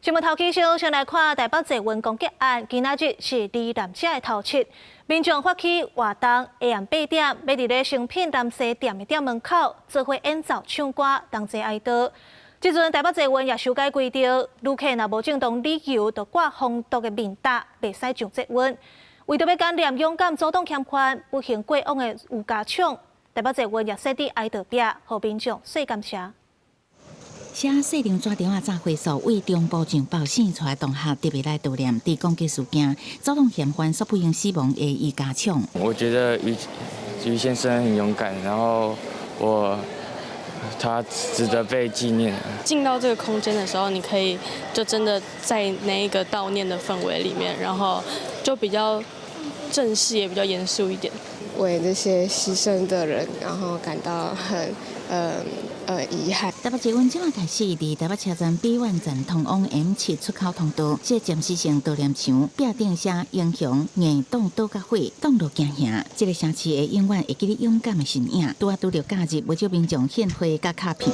新聞頭起先，先來看台北捷運攻擊案，今仔日是罹難者的頭七，民眾發起活動，下暗八點，欲佇咧誠品南西店的店門口做伙演奏唱歌，同齊哀悼。這陣台北捷運也修改規定，旅客若無正當理由，就掛防毒的面罩，袂使上捷運。為著欲感念勇敢阻擋嫌犯不幸過往的余家暢，台北捷運也設置哀悼壁，予民眾說感謝。寫細張紙條仔紮花束，為中部上報生出來同學特別來悼念佇攻擊事件阻擋嫌犯所不幸死亡的余家暢。我覺得余先生很勇敢，然後他值得被紀念。進到這個空間的時候，你可以就真的在那一個悼念的氛圍裡面，然後就比較正式，也比較嚴肅一點。為這些犧牲的人，然後感到很遺憾。台北捷運這馬開始佇台北車站比苑站通往 M7出口通道設暫時性悼念牆，壁頂寫英雄硬擋倒甲火，擋路行行。這个城市會永遠會記得勇敢的身影。拄仔拄著假日，無少民眾獻花佮卡片。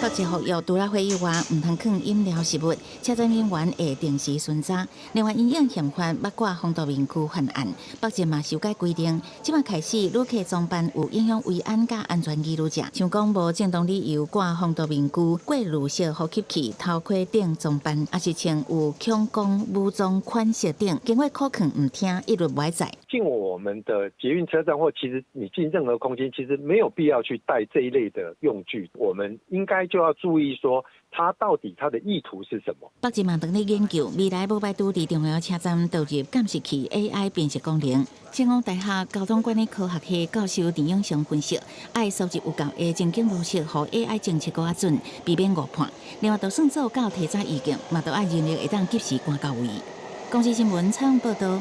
北捷呼籲除了花以外，毋通囥飲料食物。車站人員會定時巡查。另外，因應嫌犯捌掛防毒面具犯案，北捷嘛修改規定，這馬開始旅客裝扮有影響維安佮安全疑慮者，像講無正當理由掛防毒面具、過濾式呼吸器、頭盔等裝扮，抑是穿有強光武裝款式等，經過苦勸毋聽，一律袂載。進我們的捷運車站或其實你進任何空間，其實沒有必要去帶這一類的用具。我們應該就要注意說，他到底他的意圖是什麼？北捷嘛正咧研究，未來無排除佇重要車站導入監視器 AI 辨識功能。成功大學交通管理科學系教授鄭永祥分析，愛收集有夠的情景模式，予 AI 偵測閣較準，避免誤判。另外，就算做到提早預警，嘛都愛人力會當及時趕到位。公視新聞採訪報道。